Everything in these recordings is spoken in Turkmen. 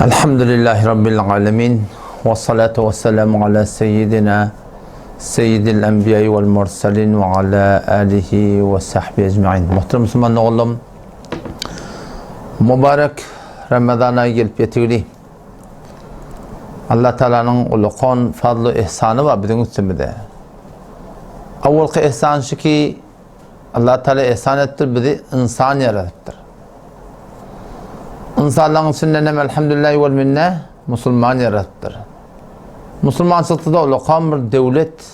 Elhamdülillahi Rabbil alemin. Ve salatu ve selamu ala seyyidina seyyidil enbiya'i vel mursalin ve ala alihi ve sahbihi ecmain. Muhterem Müslüman oğlum, mübarek Ramazan ayı gelip yetigli. Allah Teala'nın ulukan fazlı ihsanı var bizim üstümüzde. Avvalki ihsan şu ki Allah Teala ihsan ettir bizi insan yaratıptır. Ynsanlaryň içinden hem elhamdülillahi wal minne musulman ýaradypdyr. Musulmançylykda-da ulakan bir döwlet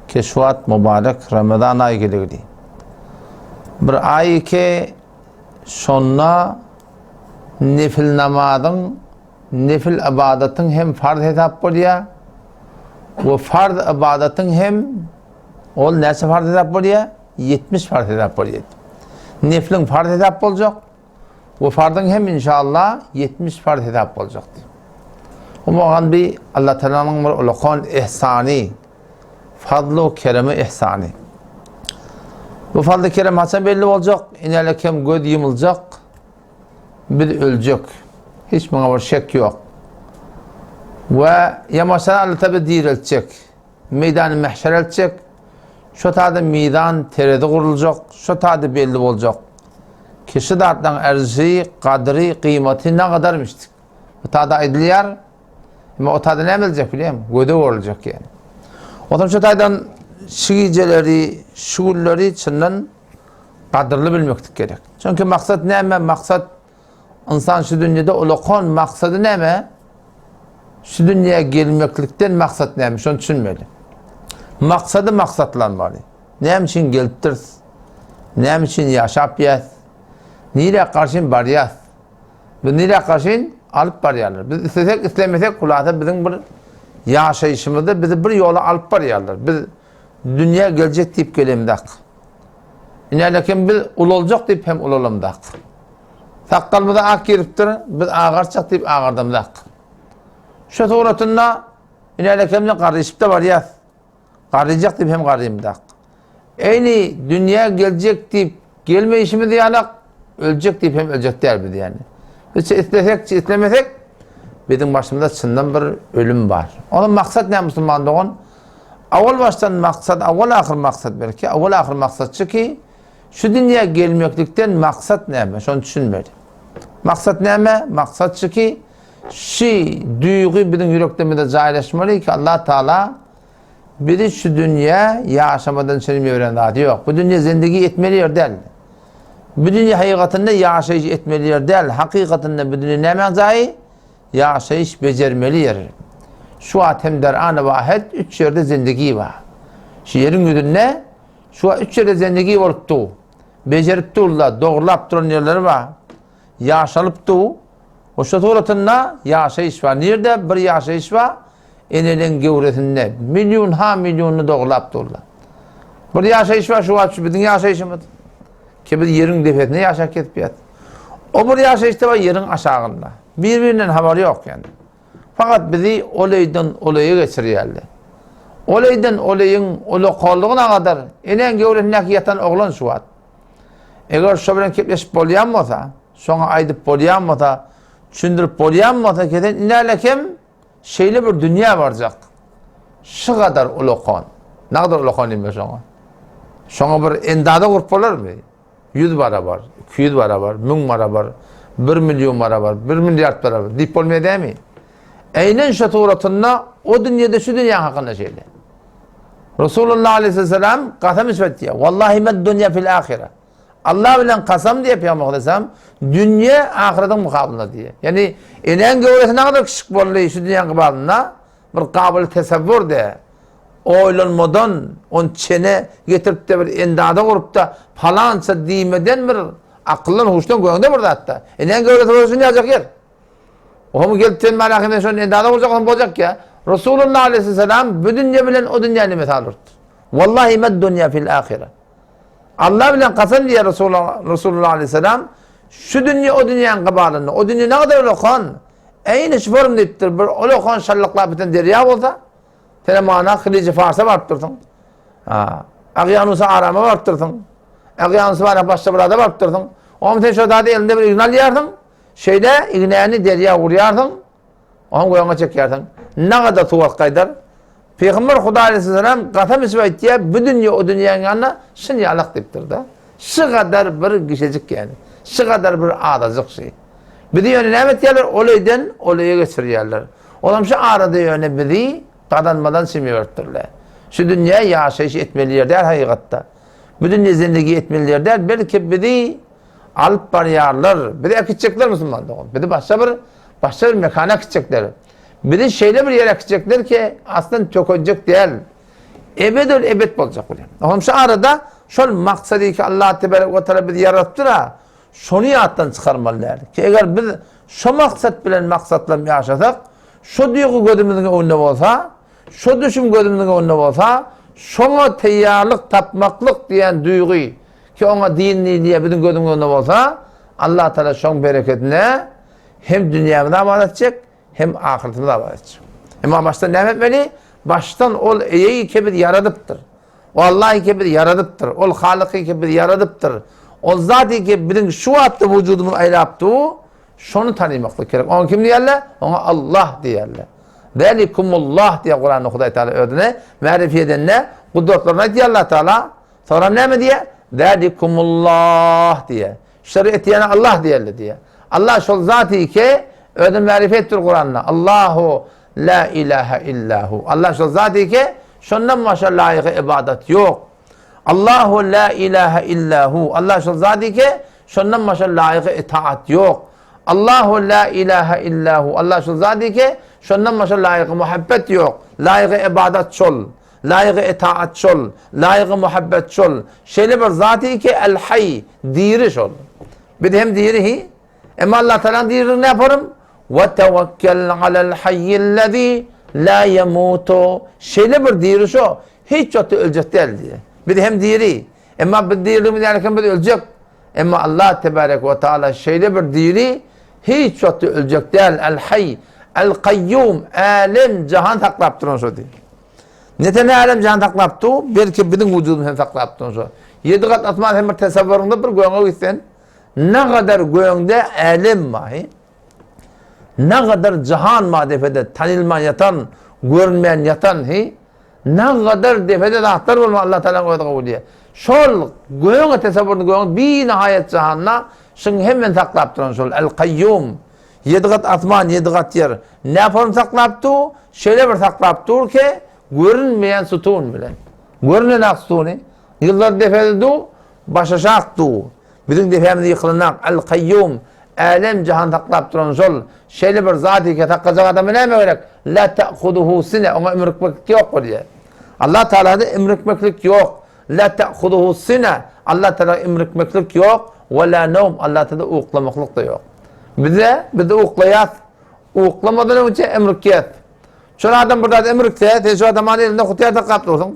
keşwat mübarek Ramazan aýy gelegdi. Bir aý ki şonda nefil namazyň, nefil ybadatyň hem farz hesap bolýar we farz ybadatyň hem ol näçe farz hesap bolýar? 70 farz hesap bolýar. Nefliň farz hesap boljak we farzyň hem inşallah 70 farz hesap boljak. O magan bir Allah Teala'nın bir ulakan ihsany, fazlu keremi ihsany. Bu fazlı kerem haçan belli boljak? Inele kem göz ýumuljak, biz öljek. Hiç muňa bir şek ýok. We ýamaşan Allah tabi direltjek. Meýdany mähşer eltjek. Şo taýda mizan, terezi guruljak, şo taýda belli boljak. Kişi zatlaryň erzişi, gadyry, gyýmaty nagadarmyşdyk. Bu taýda aýdylýar. Emma o taýda näme ediljek bilýäňmi? Göze görüljek ýaly. Onsoň şo taýdan şu gijeleri, şu günleri çyndan gadyrly bilmeklik gerek. Çünki maksat näme? Maksat Ynsan şu dünýede ulakan maksady näme? Şu dünýä gelmeklikden maksat näme? Şony düşünmeli. Maksady maksatlanmaly. Näme üçin gelipdiris? Näme üçin ýaşap ýäs? Nirä garşyn barýas? Biz nirä garşyn alyp barýarlar? Biz islesek, islemesek, hulasa biziň bir ýaşaýşymyzda bizi bir ýola alyp barýarlar. Biz dünýä geljek diýip gelemzak. Inälekem biz ulaljak diýip hem ulalamzak. Sakgalymyza ak giripdir, biz agarçak diýip agardamzak. Şu suratynda inälekemden garryşyp-da barýas. Garryjak diýip hem garrymzak. Eýni dünýä geljek diýip gelmeýşimiz ýalak, öljek diýip hem öljek däl biz ýani. Biz islesek, islemesek biziň başymyzda çyndan bir ölüm bar. Onuň maksat näme musulman dogan? Awal başdan maksat, awal ahyr maksat belki, awal ahyr maksatçy ki, şu dünýä gelmeklikden maksat näme? Şony düşünmeli. Maksat näme? Maksatçy ki, şu duýgy biziň ýüreklerimize jaýlaşmaly ki, Allah Taala bizi şu dünýä ýaşamadan çenim ýören zady ýok. Bu dünýä zindigi etmeli ýer däl. Bu dünýä hakykatynda ýaşaýyş etmeli ýer däl. Hakykatynda bu dünýä nämäň jaýy? Ýaşaýyş bejermeli ýer. Şu wagt hem der any wahet üç ýerde zindigi bar. Şu ýeriň ýüzünde şu wagt üç ýerde zindigi bolup dur. Bejerip durlar, dogrulap duran ýerleri bar. Ýaşalyp dur. O şu suratynda ýaşaýyş bar. Nirde bir ýaşaýyş bar? Eneleň göwresinde million ha millionyny dogrulap durlar. Bir ýaşaýyş bar şu wagt şu biziň ýaşaýşymyz. Ki biz ýeriň depesinde ýaşap kesip ýat. O bir ýaşaýyşda bar ýeriň aşagynda. Bir-birinden habary ýok ýani. Fakat bizi ol öýden ol öýe geçirýärler. Ol öýden ol öýüň ulakanlygyna gadar eneň göwresindäki ýatan oglan şu wagt. Eger şo bilen kepleşip bolýan bolsa, şoňa aýdyp bolýan bolsa, düşündirip bolýan bolsa, kesen inälekem Şeýle bir dünýä barjak. Şu gadar ulakan. Nagadar ulakan diýme şoňa. Şoňa bir endada gurup bolarmy? 100 barabar, 200 barabar, 1000 barabar, 1 milyon barabar, 1 milliard barabar diýip bolmaýar dämi? Eýnen şu suratynda o dünýede şu dünýä hakynda şeýle. Resulullah aleyhisselam kasam içip aýtýar. Wallahi med dünýä fil ahire. Allah bilen kasam diýip Pygamber aleyhisselam dünýä ahiretiň mukabylynda diýýär. Ýani enäň göwresi nägadar kiçik boldy şu dünýäň gybalynda bir gabyl tesewwür de oýlanmadan on çene getirip de bir endada gurup da palança diýmeden bir akyldan huşdan göňde bir zatda. Enäň göwresi bolsa şuny ýazjak ýer. Omy gelip sen mana sen şony endada gurjak bolsaň boljak ýa. Resulullah aleyhisselam bu dünýä bilen o dünýäni mysal urdy. Wallahi med dünýä fil ahire. Allah bilen kasam diýýär Resulullah, Resulullah aleyhisselam, şu dünýe o dünýäniň gybalynda, o dünýe ne kadar ulakan, eýni şu form diýipdir, bir ulakan şallyklap biten derýa bolsa, sen mana Haliji Farsa baryp dursuň. Ha, Agýanusa arama baryp dursuň. Agýanus bara başga bir ada baryp dursuň. Oňa sen şo zady elinde bir igna alýarsyň. Şeýle ignäni derýa urýarsyň, oňa göňe çekýärsiň. Nagada suw akyp gaýdar. Pygamber Hudaý aleyhisselam gasam içip aýtýar, bu dünýe o dünýäň ýanynda şyn ýalak diýipdir-de. Şu gadar bir gişejik ýaly. Şu gadar bir azajyk şy. Bizi ýöne näme etýärler? Ol öýden ol öýe geçirýärler. Olam şu arada ýöne bizi gazanmadan çymy beripdirler. Şu dünýä ýaşaýyş etmeli ýer däl hakykatda. Bu dünýe zindigi etmeli ýer däl, belki bizi alyp barýarlar. Bizi äkitjekler musulman dogan. Bizi başga bir başga bir mekana äkitjekler. Bizi şeýle bir ýere äkitjekler ki, aslyn tökenjek däl. Ebedül ebed boljak bolýar. Oňam şu arada şol maksady ki Allah tebarek we taala bizi ýaratdyr-a, şony ýatdan çykarmaly däl. Ki eger biz şo maksat bilen maksatlanyp ýaşasak, şo duýgy gözümiziň öňünde bolsa, şo düşüm gözümiziň öňünde bolsa, şoňa teýýarlyk tapmaklyk diýen duýgy ki oňa din diýilýär biziň gözümiziň öňünde bolsa, Allah taala şoň bereketine hem dünýämizi abat etjek, hem ahyretimizi abat etjek. Emma başdan näme etmeli? Başdan ol eýeyi ki bizi ýaradypdyr. O Allah ki bizi ýaradypdyr. Ol Halyky ki bizi ýaradypdyr. Ol zat ki biziň şu wagtda wujudymyzy aýlap dur, şony tanymaklyk gerek. Oňa kim diýerler? Oňa Allah diýerler. Zalikumullah diýer Kuranda Hudaý Taala özüne märifi edende gudratlaryny aýdýar Allah Taala. Soňra näme diýer? Zalikumullah diýer. Şuary etýäne Allah diýerler diýer. Allah şol zat ki özüne märifi etdir Kuranda. Allahu la ilaha illahu. Allah şol zat ki şondan başga laýyk ibadat ýok. Allahu la ilaha illahu. Allah şol zat ki şondan başga laýyk itaat ýok. Allahu la ilaha illahu. Allah şol zat ki şondan başga laýyk muhabbet ýok. Laýyk ibadat şol. Laýygy etaat şol, laýygy muhabbet şol. Şeýle bir zat ki El-Haý, diri şol. Biz hem diri hi. Emma Allah Taalanyň diriligini näparym? We tewekkel alel hayyellezî la yemutu. Şeýle bir diri şo, hiç wagtda öljek däl diýe. Biz hem diri. Emma biz diriligimiz ýaly biz öljek. Emma Allah tebarek we taala şeýle bir diri, hiç wagtda öljek däl. El-Haý, El-Kaýýum, älem jahan saklap duran şo diýip. Neten älem jahan saklap dur, belki biziň wujudymyzy hem saklap duran şo. Ýedi gat asman hem bir tesewwuryňda bir göňe gitsen, ne gadar göňde älem bar. Ne gadar jahan bar depede tanylman ýatan, görünmän ýatan, he? Nagadar depede zatlar bolma Allah Taala özi gowy diýýär. Şol göýüň tesewwuryny göýüň binihaýat jahanda şuň hemmeni saklap duran şol El Kaýýum. Ýedi gat asman, ýedi gat ýer. Näform saklap dur? Şeýle bir saklap dur ki, görünmeýän sutun bilen. Görünen ak sutuny. Ýyllar depede dur, başaşak dur. Biziň depämiz ýykylanak El-Kaýýum, älem jahan saklap duran şol, şeýle bir zat eke saklajak adama näme gerek? La ta'huduhu sine, oňa ümrükmeklik ýok bolýar. Allah Taalada ümrükmeklik ýok. La ta'huduhu sine, Allah Taala ümrükmeklik ýok, we la nawm, Allah Taala uklamaklyk da ýok. Bize, biz uklaýas. Uklamadan öňçe ümrükýäs. Şol adam bir zat emrikse, sen şu adamany elinde hutyar saklap dursuň.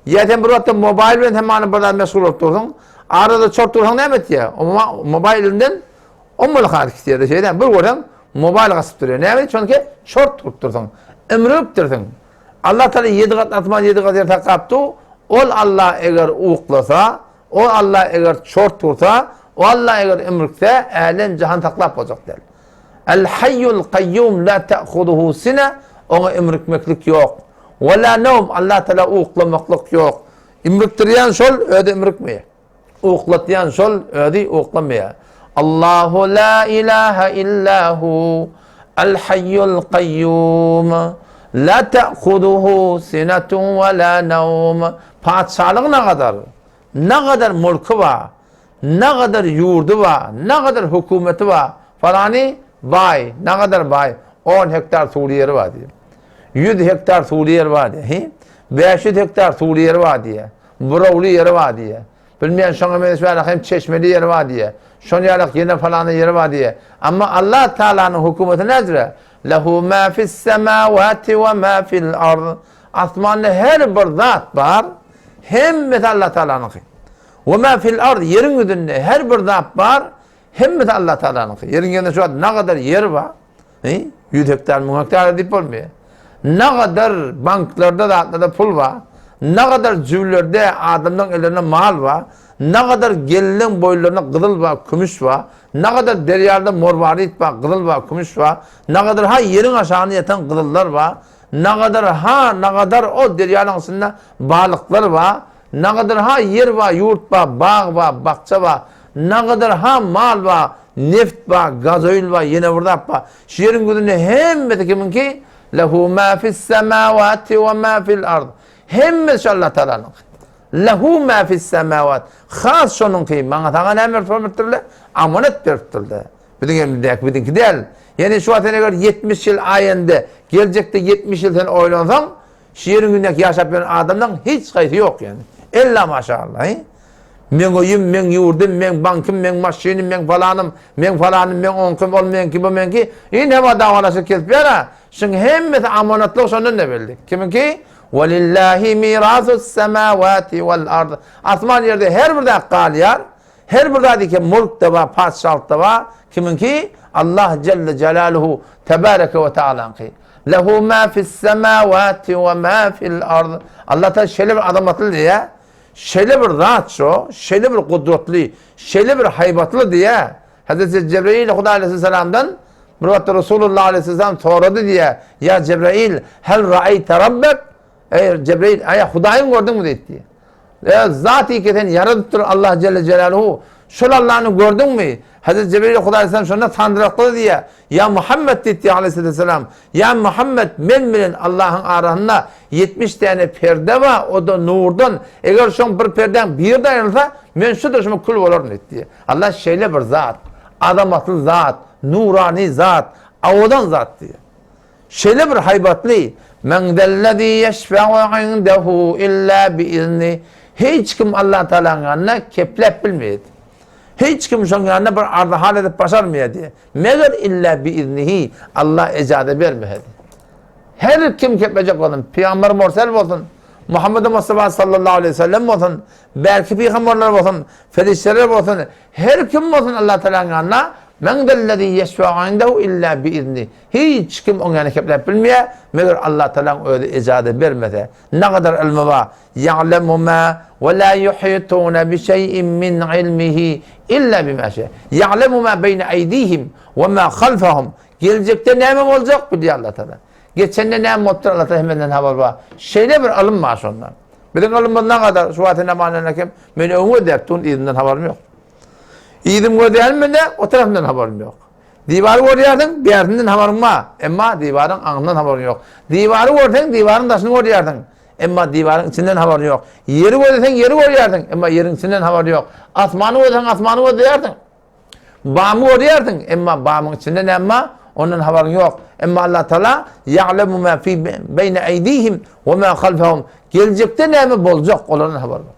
Ýa sen bir wagtda mobaýl bilen hemany bir zat meşgul bolup dursuň. Arada çort dursaň näme etýär? O mobaýl elinden ommaly haly kisýär-de şeýle. Bir görseň mobaýl gaçyp durýar. Näme? Çünki çort durup dursuň. Emrikdirsiň. Allah Taala ýedi gat asman, ýedi gat ýer saklap dur. Ol Allah eger uklasa, ol Allah eger çort dursa, o Allah eger emrikse, älem jahan saklap boljak däl. El hayyul kayyum la ta'khuduhu sine oňa imrikmeklik ýok. We la nawm Allah Taala uklamaklyk ýok. Imrikdirýän şol özi imrikmeýär. Uklatýan şol özi uklamaýar. Allahu la ilaha illa hu el hayyul kayyum la ta'khuduhu sinetun we la nawm. Patyşalygy nagadar, nagadar mulky bar. Nagadar ýurdy bar, nagadar hökümeti bar. Falany baý, nagadar baý, on hektar suwly ýeri bar diýýär. Ýüz hektar suwly ýeri bar diýýär. Hi? 500 hektar suwly ýeri bar diýýär. Burawly ýeri bar diýýär. Bilmeýän şoňa meňzeş ýaly hem çeşmeli ýeri bar diýýär. Şon ýaly ýene falany ýeri bar diýýär. Amma Allah Taalanyň hökümeti nädire? Lehu ma fis semawati we ma fil ard. Asmanda her bir zat bar. Hemmesi Allah Taalanyňky. We ma fil ard, ýeriň ýüzünde her bir zat bar, hemmesi Allah Taalanyňky. Ýeriň ýüzünde şu wagt nagadar ýer bar. He? 100 hektar, 1000 hektar diýip bolmaýar. Nagadar banklarda zatlarda pul bar. Nagadar jübülerde adamlaryň ellerinde mal bar. Nagadar gelinleň boýunlarynda gyzyl bar, kümüş bar, nagadar derýalarda morwarit bar, gyzyl bar, kümüş bar, nagadar ha ýeriň aşagynda ýatan gyzyllar bar, nagadar ha, nagadar o derýanyň içinde balyklar bar, nagadar ha ýer bar, ýurt bar, bag bar, bakja bar, nagadar ha mal bar, neft bar, gazoýl bar, ýene bir zat bar. Şu ýeriň ýüzünde hemmesi kimiňki? Lehu ma fis-semawati we ma fil-ard. Hemmesi şu Allah Taalanyňky. Lehu ma fis-semawat. Has şonuňky, maňa saňa näme berip beripdirler? Amanat beripdirler. Biziň elimizdäki biziňki däl. Ýani şu wagt sen eger 70 ýyl aýende, geljekde 70 ýyl sen oýlansaň, şu ýeriň ýüzündäki ýaşap ýören adamlaň hiç haýsy ýok ýani. Ella maşallah. Meň öýüm, meň ýurdum, meň bankym, meň maşynym, meň falanym, meň falanym, meň oňkym, ol meňki, bu meňki. Indi hema dawalaşyp kesip ýör-ä. Şuň hemmesi amanatlyk şondan-da belli. Kimiňki? Welillahi mirasus semawati wal ard. Asman ýerde her bir zat galýar. Her bir zat eke mulkda bar, patyşalykda bar. Kimiňki? Allah jelle jelaluhu tebareke we taalaňky. Lehu ma fis semawati we ma fil ard. Allah Taala şeýle bir azamatly diýýär. Şeýle bir zat şo, şeýle bir gudratly, şeýle bir haýbatly diýýär. Hazreti Jebreýil Hudaý aleyhisselamdan bir wagtda Resulullah aleyhisselam sorady diýýär. Ýa Jebreýil, hel ra'aýte rabbek? Eý Jebreýil, aýa Hudaýyň gördüňmi diýdi. Eý zat eke sen ýaradyp dur Allah jelle jelaluhu. Şol Allahny gördüňmi? Hazreti Jebreýil Hudaý aleyhisselam şonda sandyraklady diýýär. Ýa Muhammet diýdi aleyhisselam. Ýa Muhammet men bilen Allahyň arasynda 70 däne perde bar, o-da nurdan. Eger şoň bir perdäň biri-de aýrylsa, men şu durşuma kül bolaryn diýdi. Allah şeýle bir zat, azamatly zat, nurany zat, owadan zat diýýär. Şeýle bir haýbatly, Men zellezî ýeşfe'u indehu illa biizni. Hiç kim Allah Taalanyň ýanynda kepläp bilmeýär. Hiç kim şoň ýanynda bir arzy-hal edip başarmaýar diýýär. Meger illa biiznihi, Allah ejaza bermese. Her kim keplejek bolsun, pygamber mursel bolsun, Muhammed Mustafa sallallahu aleyhi ve sellem bolsun, belki pygamberler bolsun, ferişteler bolsun, her kim bolsun Allah Teala'nın ýanynda men zellezî yeşfe'u indehu illa biizni. Hiç kim oň ýanynda kepläp bilmeýär, meger Allah Teala'nın özi ejaza bermese. Ne kadar ilmi bar? Ya'lemu ma ve la yuhituna bi şey'in min ilmihi illa bima şe. Ya'lemu ma beyne eydihim ve ma halfahum. Geljekde näme boljak bilýär Allah Taala. Geçende näme bolupdyr Allah Taala hemmeden habar bar. Şeýle bir ylym bar şonda. Biziň ylymymyz ne kadar? Şu wagt näme näme Men öňe gözläp durun, yzymdan habarym ýok. Yzym gözlänim men o tarapyndan habarym ýok. Diwary görýärsiň, bärsinden habaryň bar. Emma diwaryň aňyndan habaryň ýok. Diwary görseň, diwaryň daşyny görýärsiň. Emma diwaryň içinden habaryň ýok. Ýeri gözleseň, ýeri görýärsiň. Emma ýeriň içinden habaryň ýok. Asmany gözleseň, asmany gözleýärsiň. Bamy görýärsiň, emma bamyň içinde näme bar, ondan habaryň ýok. Emma Allah Taala ýa'lemu ma fi beýne eýdihim we ma halfahum. Geljekde näme boljak, olardan habar bar.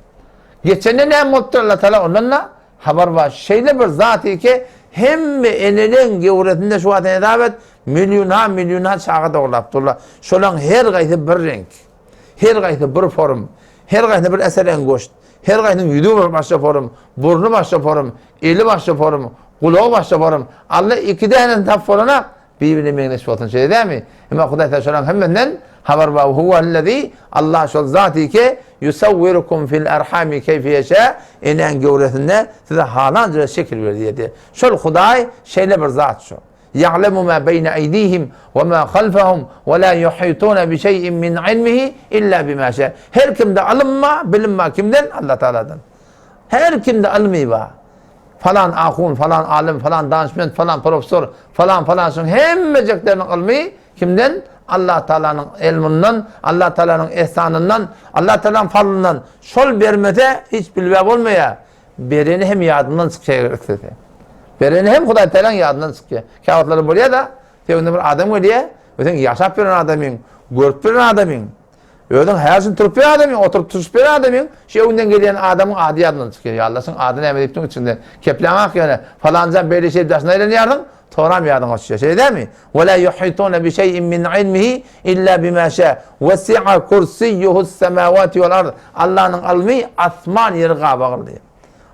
Geçende näme bolupdyr Allah Taala ondan da habar bar. Şeýle bir zat ki, hemme eneleň gewresinde şu wagt hesap et, millionha millionha çaga dogrulap durlar. Şolaň her gaýsy bir reňk. Her gaýsy bir form. Her gaýsy bir eseren goşt. Her gaýsynyň ýüzi bir başga form, burny başga form, eli başga form, gulagy başga form. Alla iki dänesini tapyp bolanak, bir-birine meňzeş bolsun şeýle dälmi? Emma Hudaý Taala şolaryň hemmesinden habar bar. Huwellezî Allah şol zat ki yusawwirukum fil erhami keýfe ýeşâ enäň göwresinde size halan jüre şekil berýär. Şol Hudaý şeýle bir zat şu. Ýa'lemu ma beýne eýdihim we ma halfahum we la ýuhituna bi şeý'in min ilmihi illa bima şa. Her kimde ylym bar, bilim bar kimden? Allah Tagaladan. Her kimde ylmy bar. Falan ahun, falan alym, falan danyşment, falan professor, falan falan şuň hemmejekleriniň ylmy kimden? Allah Tagalanyň ilminden, Allah Tagalanyň ihsanyndan, Allah Tagalanyň fazlyndan. Şol bermese hiç bilbe bolmaýar. Bereni hem ýadyndan çykýar eger islese. Bereni hem Hudaý Tagalaň ýadyndan çykýar. Käwagtlarda bolýar-da, seň bir adam gelýär, we sen ýaşap ýören adamyň, görüp ýören adamyň, özüň her gün turup ýören adamyň, oturyp turşup ýören adamyň, şu öňünden gelýän adamyň ady ýadyndan çykýar. Ýa Allah, şuň ady näme diýip duň içiňden. Kepläňak ýöne, falanjan beýle şeýdip daşyna aýlanýarsyň, soram ýadyňa düşýär. Şeýle dälmi? Ve la yuhituna bi şey'in min ilmihi illa bima şa. Wesi'a kursiyyuhu's semawati vel ard. Allanyň ylmy asman ýeri gabagyldy.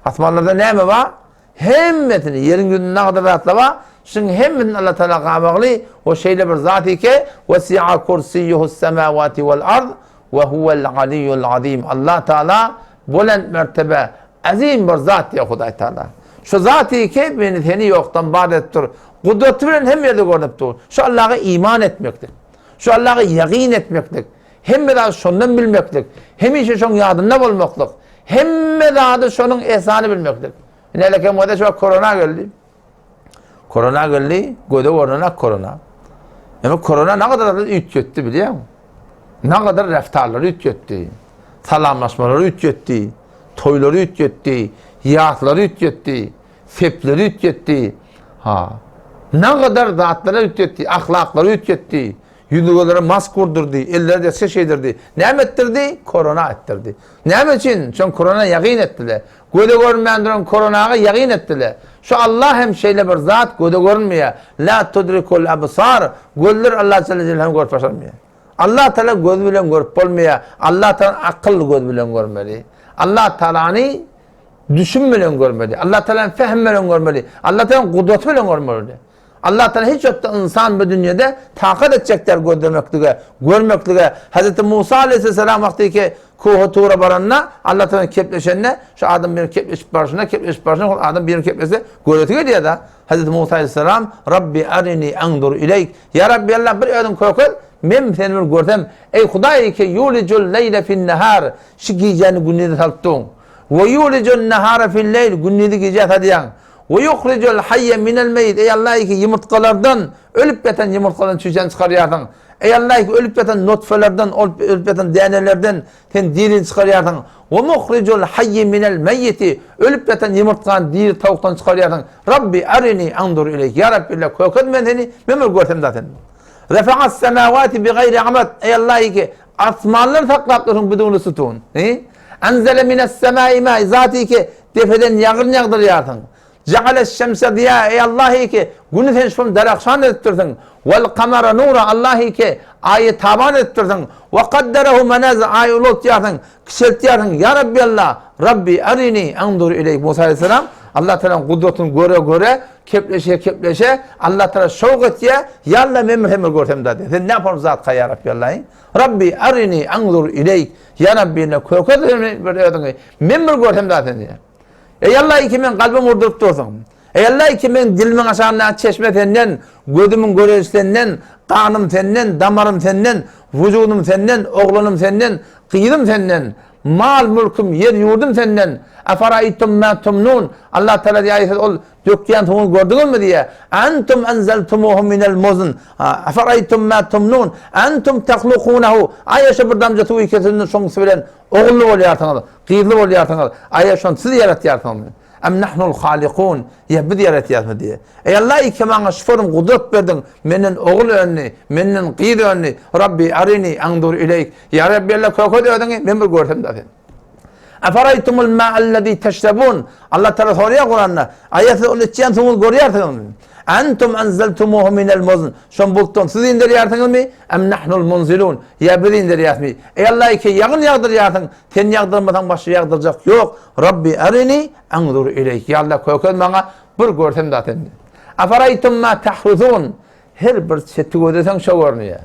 Asmanlarda näme bar? Hemmesini, ýeriň ýüzünde nägadar zatlar bar, şuň hemmesini Allah Taala gabagly we şeýle bir zat ki, Wesi'a kursiyyuhu's semawati vel ard we huwel aliyyul azim. Allah Taala belent mertebe. Azim bir zat diýýär Hudaý Taala. Şu zat ki meni seni ýokdan bar edip dur. Gudraty bilen hemme ýerde görnüp dur. Şu Allaha iman etmeklik. Şu Allaha ýagyn etmeklik. Hemme zady şondan bilmeklik. Hemişe şoň ýadynda bolmaklyk. Hemme zady şonuň esany bilmeklik. Ine hele hem şu korona geldi. Korona geldi, göze görünen korona. Ýöne korona ne kadar üýtgetdi bilýäňmi? Ne kadar reftarlary üýtgetdi. Salamlaşmalary üýtgetdi. Toýlary üýtgetdi. Ýaslary üýtgetdi. Sepleri üýtgetdi. Ha. Ne kadar zatlary üýtgetdi, ahlaklary üýtgetdi. Ýüzügelere mask gurdurdy, ellere desge şeýdirdi. Näme etdirdi? Korona etdirdi. Näme üçin? Şoň korona ýagyn etdiler. Göze görünmän duran koronaga ýagyn etdiler. Şu Allah hem şeýle bir zat göze görünmeýär. La tudrikul absar. Gözler Allah jelle jelaluhu görüp başarmaýar. Allah Taala göz bilen görüp bolmaýar. Allah Taala akyl göz bilen görmeli. Allah Taalany düşün bilen görmeli. Allah Taalany fehm bilen görmeli. Allah Taalany gudraty bilen görmeli. Allah Taala hiç wagtda ynsan bu dünýede takat etjek däl gözlemeklige, görmeklige. Hazreti Musa aleyhisselam wagty ki Kuha Tura baranda Allah Taala kepleşende şu adam bir kepleşip barşyna, kepleşip barşyna ol adam bir keplese göresi gelýär da. Hazreti Musa aleyhisselam Rabbi arini anzur ileyk. Ya Rabbi Allah bir özüň kökel, men seni bir görsem. Ey Hudaý ki yulicul leyle fin nahar. Şu gijäni gündize salyp duň. We yulicul nahara fil leyl. Gündizi gijä salýaň. We yuhrijul hayye minel meýit, Eý Allah ki ýumurtgalardan, ölüp ýatan ýumurtgadan çüýşäni çykarýarsyň. Eý Allah ki ölüp ýatan nutfelerden, ölüp ýatan dänelerden sen dirini çykarýarsyň. We muhrijul hayye minel meýiti, ölüp ýatan ýumurtgany diri towukdan çykarýarsyň. Rabbi arini anzur ileýk, Ýa Rabbi Allah kökez men seni, men bir görsem da seni. Refa'as semawati bi gaýri amad, Eý Allah ki asmanlary saklap dursuň biduni sutun. Enzele mines-semai ma, Zaty ki, depeden ýagyn ýagdyrýarsyň. Ja'aleş-şemse ziýa, Eý Allahy ki, Güni sen şum derahşan edipdirsiň. Wel-kamara nura, Allahy ki, Aýy taban edipdirsiň. We kadderehu menazil, Aýy ulaltýarsyň, kiçeltýärsiň. Ýa Rabbi Allah, Rabbi arini anzur ileýk. Musa aleýhissalam Allah Tagalaň gudratyny göre-göre, kepleşe-kepleşe, Allah Tagala şowk etýär, Ýa Allah men bir hem bir görsem-dä diýýär. Sen näme form zatka ýa Rabbi Allahy? Rabbi arini anzur ileýk. Ýa Rabbi ine köke bir özüňi. Men bir görsem da seni. Eý Allah ki men kalbym urduryp dursuň. Eý Allah ki men dilimiň aşagyndaky çeşme senden, gözümiň göreji senden, ganym senden, damarym senden, wujudym senden, oglanym senden, gyzym senden, mal mülküm, ýer ýurdum senden. Afaraýtum ma tumnun. Allah Taala diýýär, siz ol Dökýän suwuňy gördüňizmi diýýär. Antum anzaltumuhu minel muzn. Afaraýtum ma tumnun. Antum tahlukunahu. Aýa şo bir damja suwy kesende şoňsy bilen ogully bolýarsyňyz, gyzly bolýarsyňyz. Aýa şony siz ýaratýarsyňyzmy? Am nahnul halikun. Ýa biz ýaratýarysmy diýýär. Eý Allah iki maňa şu form gudrat berdiň. Menden ogul öndi, menden gyz öndi. Rabbi arini anzur ileýk. Ýa Rabbi Allah köket özüňi, men bir görsem-de seni. Eferaýtumul ma'allezî teşrebûn. Allah Teala soraýar Kuranda. Aýa siz ol içýän suwuňyzy görýärsiňizmi? Entum enzeltumuhu minel muzn. Şon bulutdan siz inderýärsiňizmi? Em nahnul munzilun. Ýa biz inderýäsmi? Eý Allah ki ýagyn ýagdyrýarsyň. Sen ýagdyrmasaň başga ýagdyrjak ýok. Rabbi arini anzur ileýk. Ýa Allah kökez maňa bir görsem da seni. Eferaýtum ma tahrusun. Her bir çeti gözleseň şo görünýär.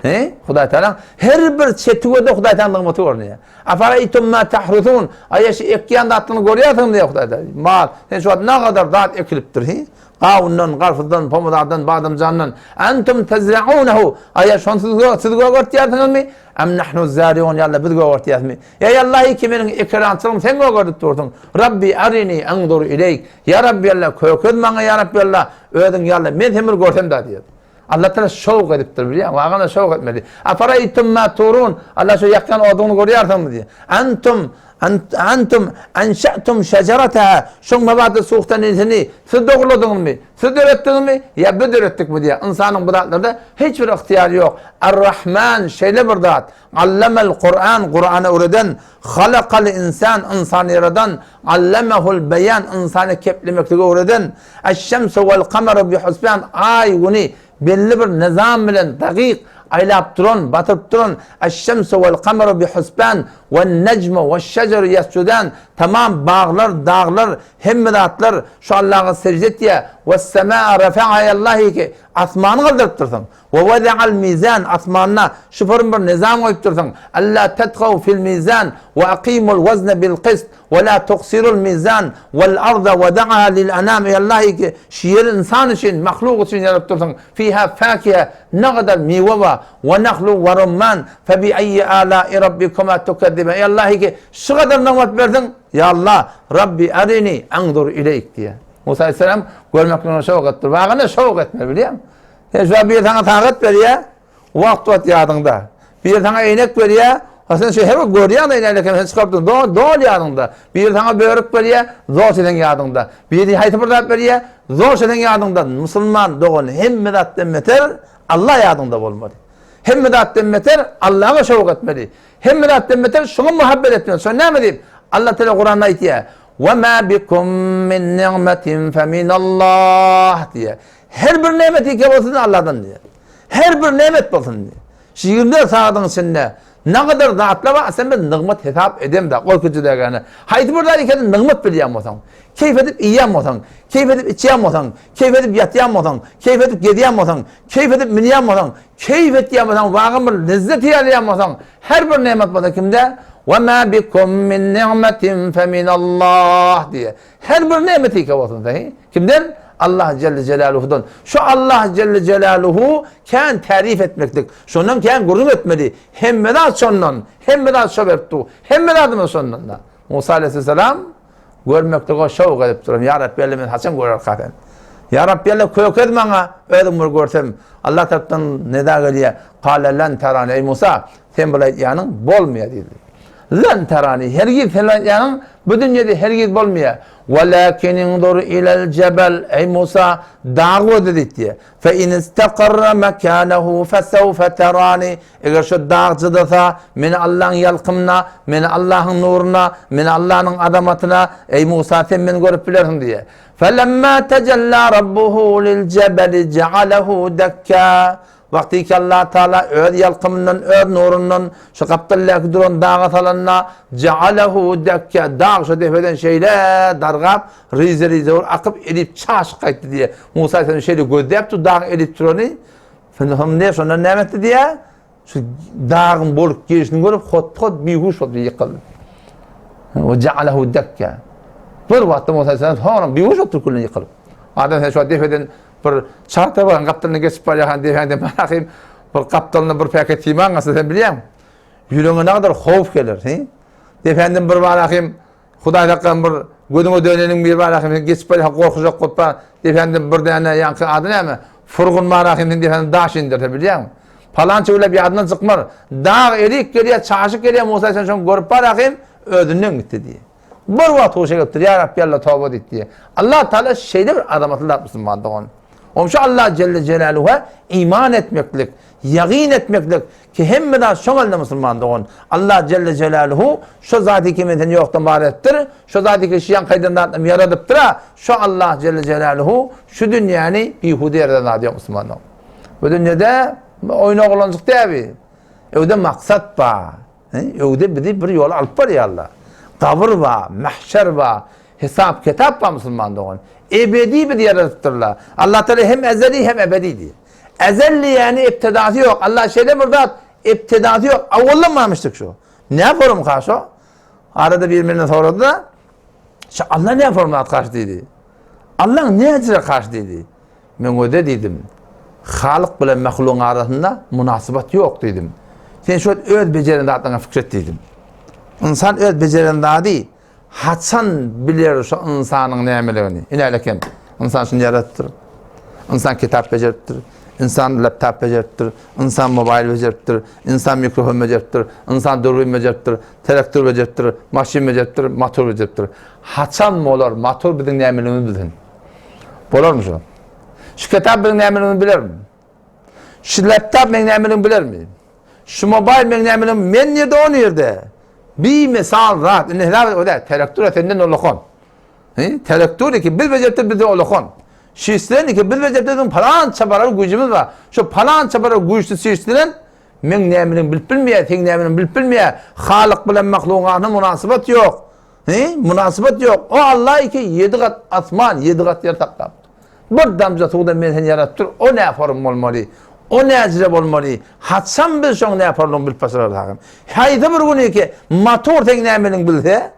He? Hudaý Taala her bir çeti gözde Hudaý Taala nygmaty görünýär. Afaraýtum ma tahrusun? Aýa şu ekýän zatlaryny görýärsiňmi diýýär Hudaý Taala. Mal, sen şu wagt nagadar zat ekilipdir, he? Gawundan, garpyzdan, pomidordan, badamjandan. Antum tezraunahu. Aýa şony siz siz gögertýärsiňizmi? Am nahnu zariun ýa-da biz gögertýäsmi? Eý Allah ki meniň ekerançylygym sen gögerdip dursuň. Rabbi arini anzur ileýk. Ýa Rabbi Allah kökez maňa ýa Rabbi Allah özüň ýa Allah men seni bir görsem da diýýär. Allah Taala şowk edipdir bilýäňmi? Wagana şowk etmeli. Afaraýtum ma turun? Allah şu ýakýan oduňy görýärsiňmi diýýär. Antum antum anşatum şejerataha. Şoň mabada suhtan insini siz dogurladyňyzmy? Siz döretdiňizmi? Ýa biz döretdikmi diýýär. Ynsanyň bu zatlarda hiç bir ygtyýary ýok. Ar-Rahman şeýle bir zat. Allamel Kur'an, Kur'any öwreden, Halakal insan, ynsany ýaradan, Allamehul beýan, ynsana keplemekligi öwreden, Eş-şemse wel kameru bi husban, aý, güni belli bir nyzam bilen dagyk aýlap duran, batyryp duran, Eş-şemse wel kameru bi husban, Wen-nejmu weş-şejeru ýesjudan, tamam baglar, daglar, hemme zatlar şu Allaha sežde etýär. Wes-semaa rafa'aha eý Allah ki, asmany galdyrypdyrsyň. We weza'al mizan, asmanda şuform bir nizam goýupdyrsyň. Alla tatgaw fil mizan we akimul wezne bil kist we la tuksirul mizan wal arda weda'aha lil anam eý Allah ki, şu ýeri ynsan üçin, mahluk üçin ýaradypdyrsyň. Fiha fakihe, nagadar miwe bar. We nahlu we rumman fe bi eýyi ala'i rabbikuma tukezziban eý Allah ki, şu gadar nygmat berdiň, ýa Allah, Rabbi arini anzur ileýk diýýär. Musa aleyhisselam görmekligine şowk etdi. Bagyna şowk etmeli bilýäňmi? Sen şu biri saňa sagat berýär, wagt-wagt ýadyňda. Biri saňa eýnek berýär, ha sen şu her bir görýäň eýnekini sen çykaryp dur, dol, dol ýadyňda. Biri saňa börük berýär, zor seň ýadyňda. Biri haýsy bir zat berýär, zor seň ýadyňda. Musulman dogan hemme zatdan beter Allah ýadyňda bolmaly. Hemme zatdan beter Allaha şowk etmeli. Hemme zatdan beter şoňa muhabbet etmeli. Şo näme diýip? Allah Teala Kuranda aýtýar. Ve ma bikum min ni'metin fe minallah diýýär. Her bir nemet ýeke bolsun Allahdan diýýär. Her bir nemet bolsun diýýär. Şu 24 sagadyň içinde ne kadar zatlar bar, sen bir nygmat hesap edem da, gorkujy degene. Haýsy bir zat ekeni nygmat bilýän bolsaň, keýp edip iýýän bolsaň, keýp edip içýän bolsaň, keýp edip ýatýan bolsaň, keýp edip gezýän bolsaň, keýp edip münýän bolsaň, keýp etýän bolsaň, wagyň bir lezzeti alýan bolsaň, her bir nemet bolsa kimde? Ve ma bikum min ni'metin fe min Allah diýe. Her bir nemet ýeke bolsun sahi. Kimden? Allah Celle Celaluhu'dan. Şu Allah Celle Celaluhu kän tarif etmeklik. Şondan kän gürrüň etmeli. Hemme zat şondan. Hemme zat şo berip dur. Hemme zadymyz şondan da. Musa aleyhisselam görmeklige şowk edip duran. Ya Rabbi men haçan görerka sen? Ya Rabbi Allah kökez maňa özüm bir görsem. Allah tarapdan neda gelýär. Kale len terani ey Musa sen bul aýtýanyň bolmaýar diýdi. Len terani hergiz sen aýtýanyň bu dünýede hergiz bolmaýar. Walakin inzur ilel jebel ey Musa dag gözle diýdi. Fe in istakarra mekanahu fesawfe terani eger şu dag jydasa meni Allahyň ýalkymyna, meni Allahyň nuruna, meni Allahnyň azamatyna eý Musa sen meni görüp bilersiň diýýär. Felemma tejella rabbuhu lil jebeli ja'alehu dekka Wagtyky Allah Taala öz ýalkymyndan, öz nurundan şu gapdaldaky duran daga salanda, ja'alehu dekka, dag şu depeden şeýle dargap, rize-rize bolup akyp, erip çaşyp gaýtdy diýýär. Musa aleyhisselam şeýle gözläp dur dagyň erip durany. Şonda diýýär, şondan näme etdi diýýär? Şu dagyň bolup gelişini görüp, hot-hot bihuş bolup ýykyldy. We ja'alehu dekka. Bir wagtda Musa aleyhisselam soňra bihuş bolup türkünden ýykylyp. Adam sen şu depeden Bir çarta baran gapdalyna geçip barýarkan depäňden barahym bir gapdalyna bir päket siman galsa sen bilýäň. Ýüregiňe ne kadar howf geler, he? Depäňden bir barahym Hudaý saklan bir gözüňe döneniň bir barahym sen geçip barýarkan gorkujak bolup bar, depäňden bir däne ýaňky ady näme? Furgun barahym sen depäňden daş indirse bilýäň. Palança öläp ýadyndan çykmar. Dag erik gelýär, çaşyk gelýär, Musa sen şony görüp barahym özünden gitdi diýýär. Bir wagt huşa gelipdir, Ýa Rabbi Alla toba diýip diýýär. Allah Taala şeýle bir azamatly zat musulman dogan. Onuň üçin Allah Celle Celaluha iman etmeklik, ýagyn etmeklik ki hemme zat şoň elinde musulman dogan. Allah Celle Celaluhu şo zady ki men seni ýokdan bar etdir, şo zady ki şu ýaňky aýdan zatlarymy ýaradypdyr-a, şo Allah Celle Celaluhu şu dünýäni bihuda ýaradan zady ýok musulman dogan. Bu dünýede oýun oglanjyk däl bi. Öwde maksat bar. Öwde bizi bir ýola alyp barýarlar. Gabyr bar, mahşer bar, hesap-kitap bar musulman dogan. Ebedi bizi ýaradypdyrlar. Allah Teala hem ezeli hem ebedi diýýär. Ezel diýýäni ibtidasy ýok. Allah şeýle bir zat, ibtidasy ýok. Awaldan barmyşdyk şu. Näme forumka şo? Arada bir menden sorady-da, Şu Allah näme format karşı diýdi. Allah näcire karşı diýdi. Men öde diýdim. Halyk bilen mahlugyň arasynda munasybat ýok diýdim. Sen şu öz bejeren zatlaryňa fikir et diýdim. Ynsan öz bejeren zady haçan biler şu ynsanyň nämeligini. Ine eken. Ynsan şuny ýaradypdyr. Ynsan kitap bejeripdir. Ynsan laptop bejeripdir. Ynsan mobil bejeripdir. Ynsan mikrofon bejeripdir. Ynsan dürbün bejeripdir. Traktor bejeripdir. Maşyn bejeripdir. Motor bejeripdir. Haçan bolar motor biziň nämeligimizi bilsin. Bolarmy şu? Şu kitap biziň nämeligimizi bilermi? Şu laptop meň nämeligimi bilermi? Şu mobil meň nämeligimi men nirde o nirde? Bir misal zat. Indi hesap o da traktor senden olakon. He? Traktor ki biz bejeripdir bizde olakon. Şişdiren ki biz bejeripdir bizim palança barar güýjümiz bar. Şu palança barar güýçli şişdiren meň nämeligimi bilip bilmeýär, seň nämeligini bilip bilmeýär. Halyk bilen mahlugyň arasynda munasybat ýok. He? Munasybat ýok. O Allah ki 7 gat asman, 7 gat ýer saklap. Bir damja suwdan men seni ýaratypdyr, o nä form bolmaly? O näjire bolmaly? Haçan biz şoň nä formlygyny bilip başararys agam? Haýsy bir günüki motor seň nämeligini bilse,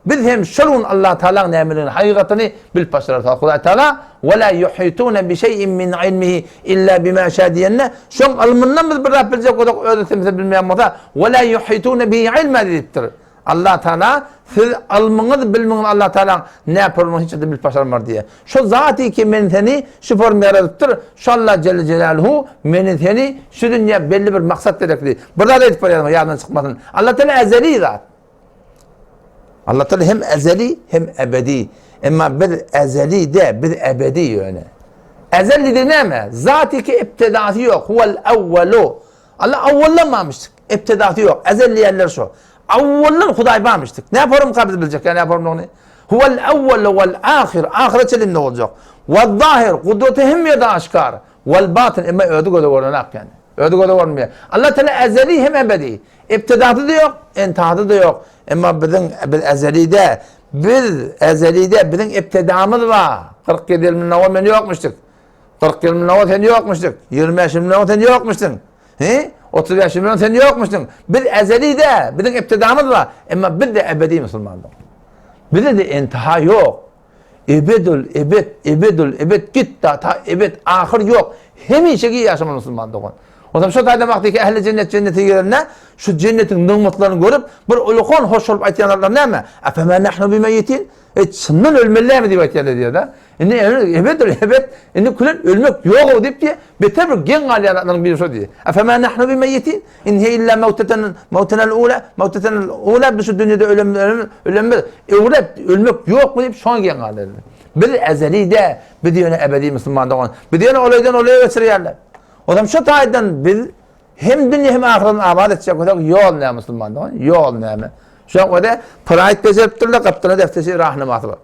biz hem şol gün Allah Tagalaň nämeligini, hakykatyny bilip başararys. Hudaý Tagala Ve la yuhitune bi şey'in min ilmihi illa bima şa diýende, şoň ylmyndan biz bir zat biljek bolsak, öz üstümizde bilmeýän bolsa, Ve la yuhitune bihi ilma diýipdir. Allah Taala siz ylmyňyz bilmiňiz Allah Taalaň nä formyny hiç ýerde bilip başarmar diýýär. Şo zaty ki men seni şu form ýaradypdyr, şo Allah Jelle Jelaluhu meni seni şu dünýä belli bir maksat gerekli. Bir zat aýdyp barýan ýadyndan çykmasyn. Allah Taala ezeli zat. Allah Taala hem ezeli hem ebedi. Emma biz ezeli de biz ebedi ýöne. Ezel diýdi näme? Zaty ki ibtidasy ýok. Huwel awwalu. Allah awwaldan barmyşdyk. Ebtedasy ýok. Ezel diýenler şo. Awwaldan Hudaý barmyşdyk. Näme forumka biz biljek ýa näme forumlygyny? Huwel awwalu wal ahir. Ahyra çenli indi boljak. Wal zahir. Gudraty hemme ýerde aşkar. Wal batyn. Emma özi göze görnenak ýani. Özi göze görünmeýär. Allah Teala ezeli hem ebedi. Ebtedasy da ýok, entahasy da ýok. Emma biziň biz ezelide, biz ezelide biziň ebtedamyz bar. 47 ýyl mundan owal men ýokmuşdyk. 40 ýyl mundan owal sen ýokmuşdyk. 25 ýyl mundan owal sen ýokmuşdyň. He? 35 ýyl mundan sen ýokmuşdyň. Biz ezeli de, biziň ibtidamyz bar. Emma biz de ebedi musulmandyk. Bize de intiha ýok. Ebedül ebed, ebedül ebed git da ta ebed ahyr ýok. Hemişeki ýaşamaly musulman dogan. Ondan şo taýda wagty ki ähli jennet jennete girende şu jennetiň nygmatlaryny görüp bir ulukan hoş bolup aýtýan zatlar näme? Afema nahnu bimeýitin? E çyndan ölmeli dämi diýip aýtýarlar diýýär-de. Indi ebedül ebed, indi külen ölmek ýog-ow diýip diýýär. Beter bir geň galýan zatlaryň biri şo diýýär. Efema nahnu bimeýitin? In hiye illa mawtatan mawtanal ula, mawtatanal ula biz şu dünýede ölem ölemmiz. Öwrep ölmek ýokmy diýip şoňa geň galýarlar. Biz ezeli dä, biz ýöne ebedi musulman dogan. Biz ýöne olaýdan olaýa geçirýärler. Onam şu taýdan biz Hem dünýe hem ahyretini abat etjek bolsak ýol näme musulman dogan? Ýol näme? Şoň öde Praýd bejeripdirler, gapdala defteçi rahnamasy bar.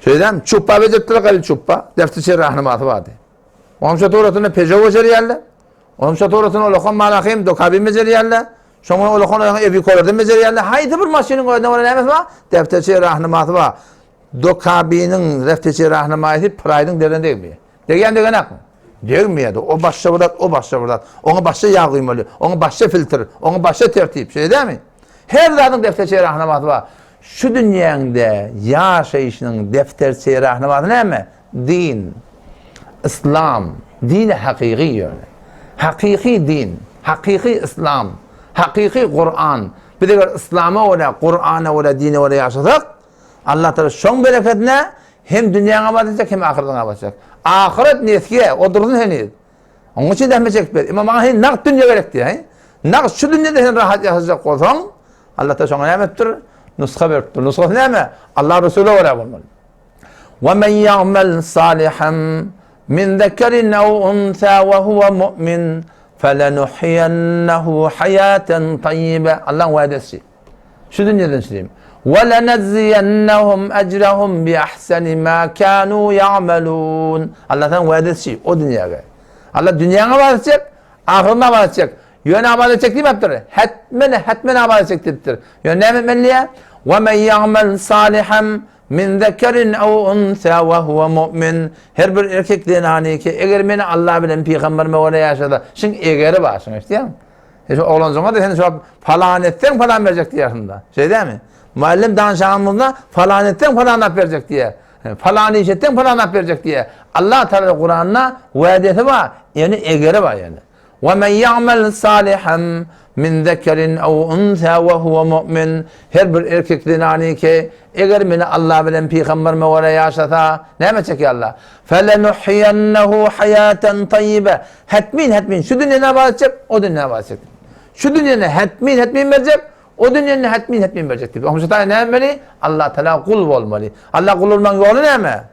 Şeýdem çupba bejeripdirler, galyň çupba, defteçi rahnamasy bardy. Onuň şu turatynda Peugeot bejerýärler. Onuň şu turatynda Olokan Malahim Dokabin bejerýärler. Şoňa Olokan oýaň Evikolardan bejerýärler. Haýsy bir maşynyň özüne görä nämesi bar? Defteçi rahnamasy bar. Dokabiniň defteçi rahnamasy Praýdyň derine degmeýär. Degýän degenakmy? Degmeýärdi. O başga bir zat, o başga bir zat. Oňa başga ýag guýmaly, oňa başga filtr, oňa başga tertip. Şeýle dälmi? Her zadyň defterçe rahnamasy bar. Şu dünýäňde ýaşaýşynyň defterçe rahnamasy näme? Din. Yslam. Dini hakyky ýöne. Hakyky din, hakyky yslam, hakyky Kuran. Biz eger yslama görä, Kurana görä, dine görä ýaşasak, Allah Taala şoň bereketine Hem dünýäňi abat etjek, hem ahyretiňi abat etjek. Ahyret nesge, o dursun heniz. Onuň üçin zähmet çekip ber. Emma maňa heniz nagt dünýe gerek diýýär. Nagt şu dünýede sen rahat ýaşajak bolsaň, Allah Taala şoňa näme etipdir? Nusga beripdir. Nusgasy näme? Allah Resula görä bolmaly. Wa men ya'mal salihan min zekerin aw unsa wa huwa mu'min felenuhyiyennehu hayaten tayyibe. Allah'ın wadesi. Şu dünýeden çyzayım. Ve lenezziyennehum ecrehum bi ahseni ma kanu ya'melun. Allah sen wa'desi o dünýäge. Allah dünýäňe wa'd etjek, ahyryna wa'd etjek. Ýöne abat etjek diýmepdir. Hetmen hetmen abat etjek diýipdir. Ýöne näme etmeli diýýär? Ve men ya'mel salihan min zekerin ew unsa ve huve mu'min. Her bir erkek zenany ki eger meni Allah bilen pygamberime görä ýaşasa, şiň egeri bar, şuny eşidýäňmi? E şu oglanjyňa da sen şu falan etseň falan berjek diýersiň-de. Şeý dämi? Muallim danşanymyzda falan etseň falan alyp berjek diýer. Falan iş etseň falan alyp berjek diýer. Allah Taala Kuranda wädesi bar, ýöne egeri bar ýöne. Wa men ya'mal salihan min zekerin aw unsa wa huwa mu'min. Her bir erkek zenany ki eger meni Allah bilen pygamberime görä ýaşasa, näme etjek Allah? Felenuhyiyennehu hayaten tayyibe. Hetmin hetmin şu dünýäni abat etjek, o dünýäni abat etjek. Şu dünýäni hetmin hetmin berjek, o dünýäni hetmin hetmin berjek diýip. Onuň üçin näme etmeli? Allah Taala gul bolmaly. Allah gul bolmagyň ýoly näme?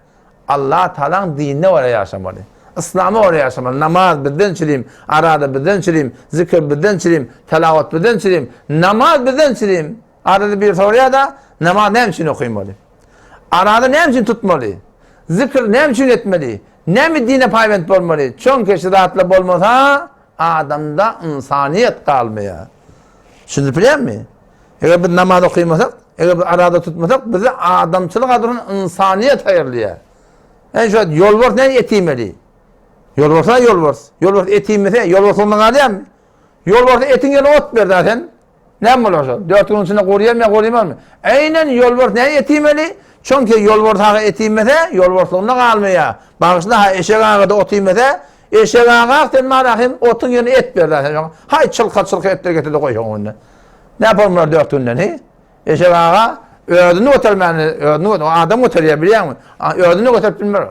Allah Taalaň dinine görä ýaşamaly. Yslama görä ýaşamaly. Namaz bizden çilim, arada bizden çilim, zikir bizden çilim, telawat bizden çilim, namaz bizden çilim. Arada bir soraýar-da, namaz näme üçin okymaly? Arada näme üçin tutmaly? Zikr näme üçin etmeli? Näme dine paýbent bolmaly? Çünki şu zatlar bolmasa, adamda ynsanyýet galmaýar. Düşündirip bilýärmi? Eger biz namaz okymasak, eger biz arada tutmasak, bize adamçylyk adyny ynsanyýet aýrylýar. Ene şu ýolbars näme et iýmeli? Ýolbars-a ýolbars. Ýolbars et iýmese, ýolbarslygyndan galýarmy? Ýolbarsa etiň ýerine ot ber-dä sen. Näme bolar şol? Dört günüň içinde gurýarmy ýa gurýmazmy? Eýnen ýolbars näme et iýmeli? Çünki ýolbars aga et iýmese, ýolbarslygynda galmaýar. Bagyşla-ha, eşek aga-da ot iýmese, eşek aga sen maňa hem otuň ýerine et ber-dä sen şoňa. Haý, çylka-çylka etler getir-de goý şoň öňünde. Näme bolar dört günden, hi? Eşek aga özüni götermäni, özüni adam göterýär bilýäňmi? Özüni göterip bilmer.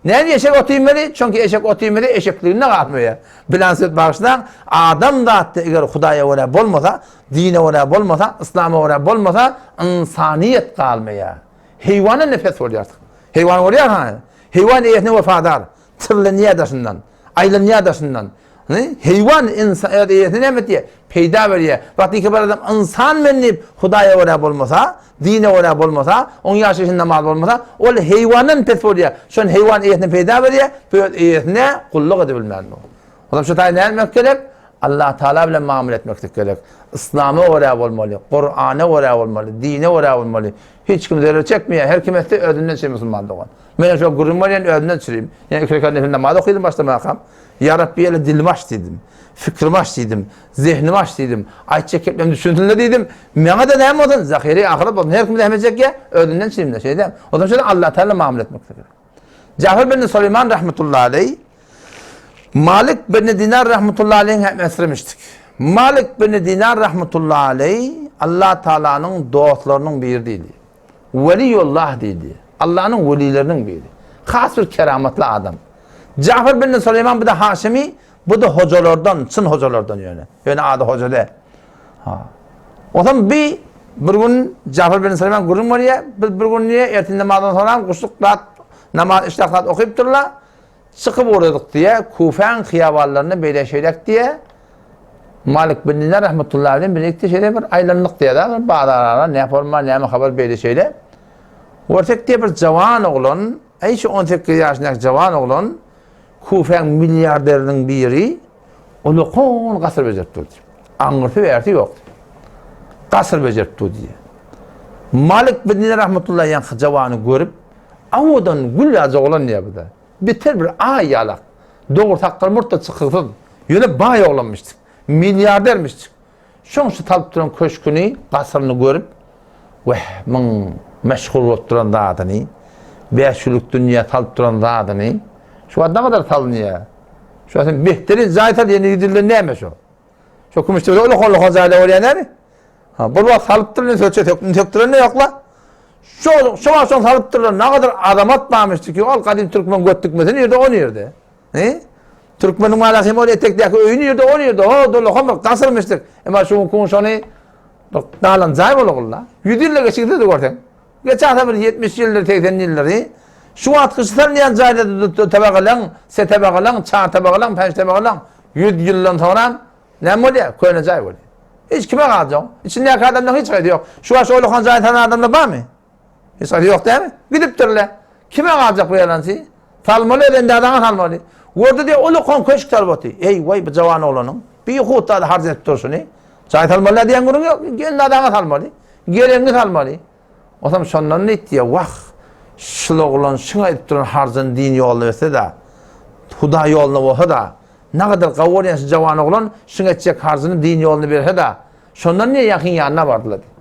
Näme eşek ot iýmeli? Çünki eşek ot iýmese eşekliginde galmaýar. Bilen söz bagyşlaň, adam zatda eger Hudaýa görä bolmasa, dine görä bolmasa, yslama görä bolmasa, ynsanyýet galmaýar. Heýwana nefes bolýarsyň. Heýwan görýär ha. Heýwan eýesine wepadar. Çyrlanýar daşyndan, aýlanýar daşyndan. Heýwan ynsan öz eýesine näme etýär? Peýda berýär. Wagtyky bir adam ynsan men diýip Hudaýa görä bolmasa, dine görä bolmasa, oň ýaşaýşynda namaz bolmasa, ol heýwandan pes bolýar. Şon heýwan eýesine peýda berýär, bu öz eýesine gulluk edibilmän. Olam şu taý näme etmek gerek? Allah Taala bilen mamla etmeklik gerek. Yslama görä bolmaly, Kur'ana görä bolmaly, dine görä bolmaly. Hiç kim zerer çekmeýär, her kim etse özünden çe musulman dogan. Men şo gürrüň berýän özümden çürim. Ýa iki rekat nefil namaz okydym başlamakam. Ýa Rabbi ýele dilimi aç diýdim. Fikrimi aç diýdim. Zehnimi aç diýdim. Aýtjak geplerim düşünsinler diýdim. Maňa-da näme bolsun, zahiri ahyret bolsun. Her kim zähmet çekýär, özünden çürimde şeýdem. O zaman şeýle Allah Teala mamla etmek gerek. Jafar bin Suleyman rahmetullahi aleyh Malik bin Dinar rahmetullahi aleyh hem esremişdik. Malik bin Dinar rahmetullahi aleyh Allah Taala'nyň dostlarynyň biri diýdi. Weliýullah diýdi. Allanyň welileriniň biri. Has bir keramatly adam. Jafar bin Suleýman bu-da Haşimi, bu-da hojalardan, çyn hojalardan ýöne. Ýöne ady hoja däl. Ha. Onsoň bi bir gün Jafar bin Suleýman gürrüň berýär. Biz bir gün diýýär, ertir namazdan soňram guşluk zat namaz işlak zat okypdyrlar. Çykyp ugradyk diýýär, Kufäň hyýabanlarynda beýle-şeýlek diýýär. Malik bin Dinar rahmetullahi aleyh birlikde şeýle bir aýlandyk diýýär, bir bazar ara, näme bolma, näme habar beýle-şeýle. Görsek diýýär bir jawan oglan, äý şu 18 ýaşyndaky jawan oglan Kufäň milliarderiniň biri ulakon gasyr bejerip dur diýýär. Aňyrsy bärsi ýok. Gasyr bejerip dur diýýär. Malik bin Dinar rahmetullahi ýaňky jawany görüp, Owadan gül ýaly oglan diýýär bu-da. Beter bir aý ýalak. Dogry sakgal murt-da çykygsyz. Ýöne baý oglanmyşdyk. Milliardermişdik. Şoň şu salyp duran köşgüni, gasyryny görüp, Weh, muň meşhur bolup duran zadyny, bäşgülük dünýä salyp duran zadyny, şu wagt nägadar salynýar? Şu wagt sen behterin jaý sal, ýene ýüz ýyldan näme şo? Şo kümüşde ullakan-ullakan jaýlar bolýar näme? Ha, bir wagt salypdyr, indi sökse sökdüm, sökdüren de ýok-la. Şo, şo wagt şoň salypdyrlar, nagadar azamat barmyşdy ki, ol gadym türkmen göt dikmesi nirde, o nirde? He? Türkmeniň malasy hem ol etekdäki öýi nirde, o nirde? O, dolakan bir gasyrmyşdyk. Emma şu günki gün şony bir galan jaý bolagly-la. 100 ýylda geçigse-de görseň. Geçen bir 70 ýyldyr, 80 ýyldyr. Şu wagtky salynýan jaýlarda tabagalaň, se tabagalaň, çar tabagalaň, päş tabagalaň 100 ýyldan soňra Näme bolýar? Köne jaý bolýar. Hiç kime galjak. Içindäki adamlaryň hiç haýsy ýok. Şu wagt şo jaý salan adamlar barmy? Hiç haýsy ýok dämi? Gidipdirler. Kime galjak bu ýalançy? Salmaly edende adaňa salmaly. Gördi diýe uly köşk salyp oty. Eý, waý bu jawan oglanyň. Bihut zady harç edip durşuny. Jaý salmaly diýen günüň ýok. Gelin adaňa salmaly. Geregiňi salmaly. Otam şondan diýdi diýe, wah, şul oglan şuňa edip duran harjyny din ýoluna berse-de, Hudaý ýoluna bolsa-da, Nagadar gawy bolýan şu jawan oglan şuň etjek harjyny din ýoluna berse-de, şondan niýe ýakyn ýanyna bardylar diýip.